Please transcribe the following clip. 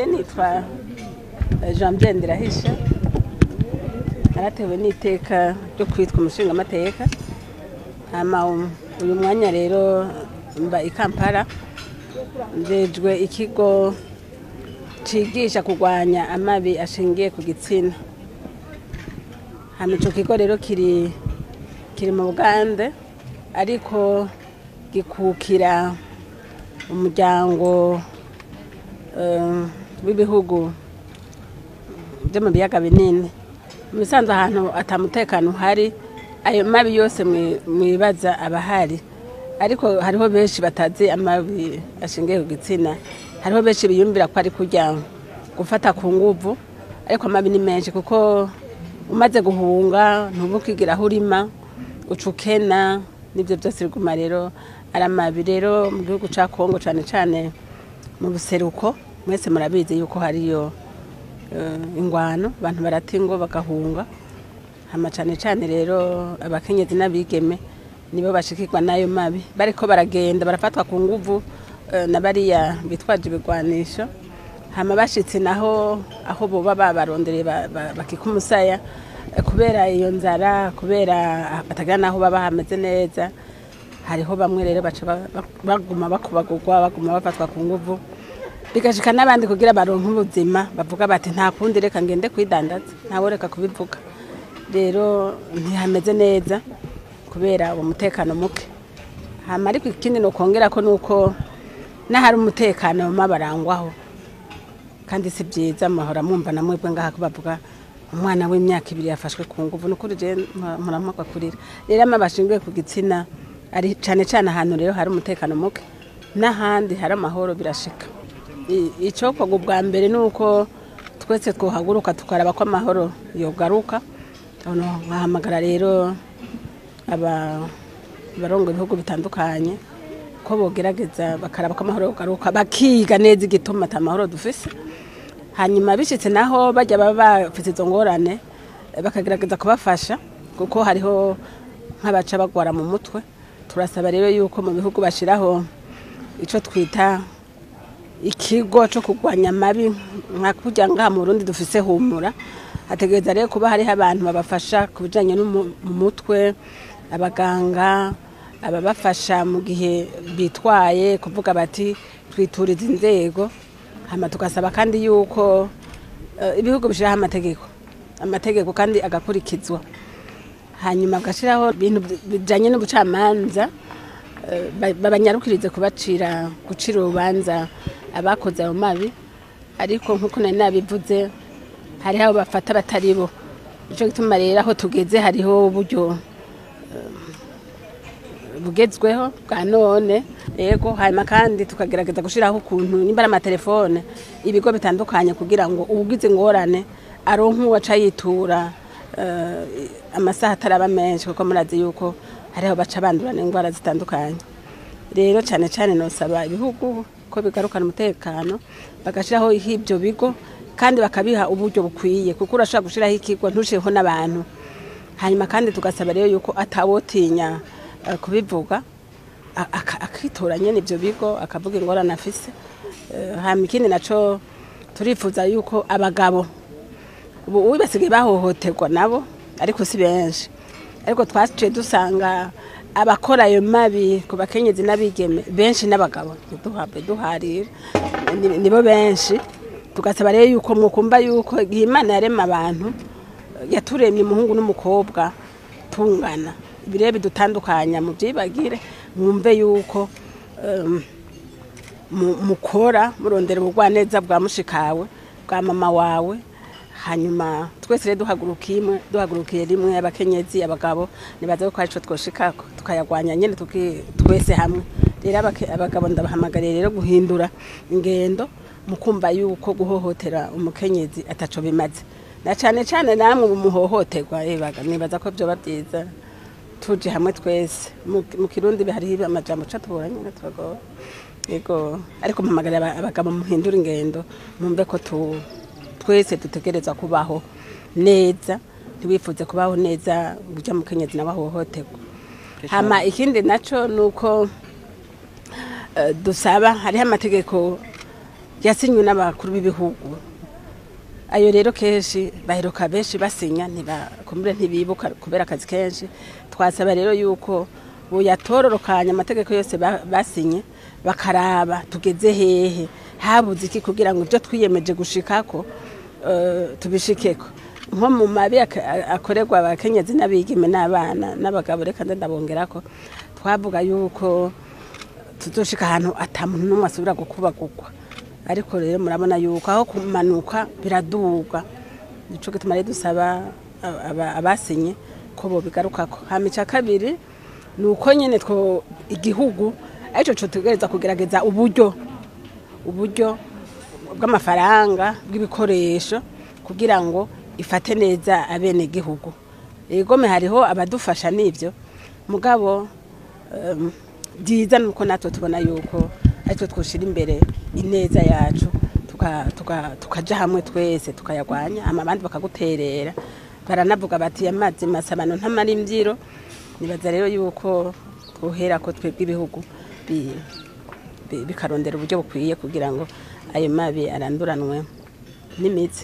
Je nitwa Jean Pierre Ndirahisha, naratewe n'iteka ryo kwitwa umushingamateka. Hama uyu mwanya rero mba i Kampala, njejwe ikigo cigisha kurwanya amabi ashingiye ku gitsina. Hama ico kigo rero kiri mu Bugande, ariko gikukira umuryango w'ibihugu byo mu biyaga binini. Mu bisanzwe ahantu ata mutekano uhari, ayo mabi yose mwibaza aba ahari, ariko hariho benshi batazi amabi ashingiye ku gitsina. Hariho benshi biyumvira ko ari kurya gufata ku nguvu, ariko amabi ni menshi, kuko umaze guhunga ntuba ukigira aho urima, uca ukena, n'ibyo byose biguma rero ari amabi. Rero mu gihugu ca Kongo, cane cane mu buseruko, mwese murabizi yuko hariyo ingwano, abantu barata ingo bagahunga. Hama cane cane rero abakenyezi n'abigeme nibo bashikirwa n'ayo mabi, bariko baragenda barafatwa ku nguvu na bariya bitwaje ibigwanisho. Hama bashitse naho aho boba babarondereye bakika umusaya, kubera iyo nzara, kubera batagira naho baba hameze neza. Hariho bamwe rero baca baguma bakubagurwa, baguma bafatwa ku nguvu, bigashika n'abandi kugira baronke ubuzima bavuga bati nta kundi, reka ngende kwidandaza, ntaworeka kubivuga. Rero ntihameze neza kubera uwo mutekano muke. Hama ariko ikindi nokongera ko nuko n'ahari umutekano bama barangwaho, kandi si byiza. Muhora mwumva na mwebwe ngaha ko bavuga umwana w'imyaka 2 yafashwe ku nguvu, nukuri je murampakwa kurira. Rero amabi ashingiye ku gitsina ari cane cane ahantu rero hari umutekano muke, n'ahandi hari amahoro birashika. Icokorwa ubwa mbere nuko twese twohaguruka tukaraba ko amahoro yogaruka. Nkahamagara rero abarongo ibihugu bitandukanye ko bogerageza bakaraba ko amahoro yogaruka, bakiga neza igituma ata mahoro dufise. Hanyuma bishitse naho bajya baba bafise izo ngorane, bakagerageza kubafasha, kuko hariho nk'abaca bagwara mu mutwe. Turasaba rero yuko mu bihugu bashiraho ico twita ikigo co kurwanya amabi, nka kurya ngaha mu Burundi dufise Humura. Hategereza rero kuba hariho abantu babafasha ku bijanye no mu mutwe, abaganga ababafasha mu gihe bitwaye kuvuga bati twiturize inzego. Hama tugasaba kandi yuko ibihugu bishiraho amategeko kandi agakurikizwa. Hanyuma bagashiraho ibintu bijanye n'ubucamanza, babanyarukirize gucira urubanza abakoze ayo mabi. Ariko nkuko nari nabivuze, hariho abo bafata batari bo. Nico gituma rero aho tugeze hariho uburyo bugezweho bwa none. Yego, hanyuma kandi tukagerageza gushiraho ukuntu nimba ari amatelefone, ibigo bitandukanye, kugira ngo uwugize ingorane aronke uwo aca yitura, amasaha ataraba menshi, kuko murazi yuko hariho baca bandurana ingwara zitandukanye. Rero cane cane nosaba ibihugu ko bigarukana umutekano, bagashiraho ivyo bigo kandi bakabiha uburyo bukwiye, kuko urashobora gushiraho ikigo ntushireho n'abantu. Hanyuma kandi tugasaba rero yuko atawotinya kubivuga, akitora nyene ivyo bigo akavuga ingorane afise. Hanyuma ikindi naco turifuza yuko abagabo ubu basigaye bahohoterwa nabo, ariko si benshi. Ariko twaciye dusanga abakora ayo mabi ku bakenyezi n'abigeme benshi n'abagabo, ntiduhabwe duharira, nibo benshi. Tugasaba rero yuko mwokumva yuko igihe Imana yarema abantu, yaturemye umuhungu n'umukobwa tungana. Ibi rero bidutandukanya muvyibagire, mwumve yuko mukora murondera ubugwaneza bwa mushikawe, bwa mama wawe. Hanyuma twese rero duhagurukiye rimwe, abakenyezi, abagabo, nibaza ko arico twoshikako tukayagwanya nyene twese hamwe. Rero abagabo ndabahamagariye rero guhindura ingendo, mukumva yuko guhohotera umukenyezi ataco bimaze, na cane cane namwe mumuhohoterwa. Ebaga nibaza ko vyoba vyiza tuje hamwe twese. Mu Kirundi hariho amajambo ca tuburanye nyene turagora. Yego, ariko mpamagarira abagabo muhindura ingendo, mwumve ko twese dutegerezwa kubaho neza, ntiwifuze kubaho neza urya mukenyezi nawe ahohoterwa. Hama ikindi naco nuko dusaba hariho amategeko Yasinywe n'abakuru b'ibihugu. Ayo rero kenshi baheruka benshi basinya, ntibakumbure, ntibibuka kubera akazi kenshi. Twasaba rero yuko boyatororokanya amategeko yose basinye, bakaraba tugeze hehe, habuze iki kugira ngo ibyo twiyemeje gushikako tubishikeko. Nko mu mabi akorerwa abakenyezi n'abigeme n'abana n'abagabo, reka ndabongerako, twavuga yuko tuzoshika ahantu ata muntu n'umwe asubira gukubagurwa. Ariko rero murabona yuko aho kumanuka biraduga. Nico gituma rero dusaba abasinye ko bobigarukako. Hama ica kabiri ni uko nyene two igihugu arico cotegereza kugerageza uburyo bw'amafaranga, bw'ibikoresho, kugira ngo ifate neza abene gihugu. Egome, hariho abadufasha n'ivyo, mugabo byiza nuko natwe tubona yuko aritwe twoshira imbere ineza yacu, tukaja hamwe twese tukayagwanya, hama abandi bakaguterera. Baranavuga bati amazi masabano ntamara imvyiro. Nibaza rero yuko twohera ko twebwe ibihugu bikarondera uburyo bukwiye kugira ngo ayo mabi aranduranwe n'imitsi.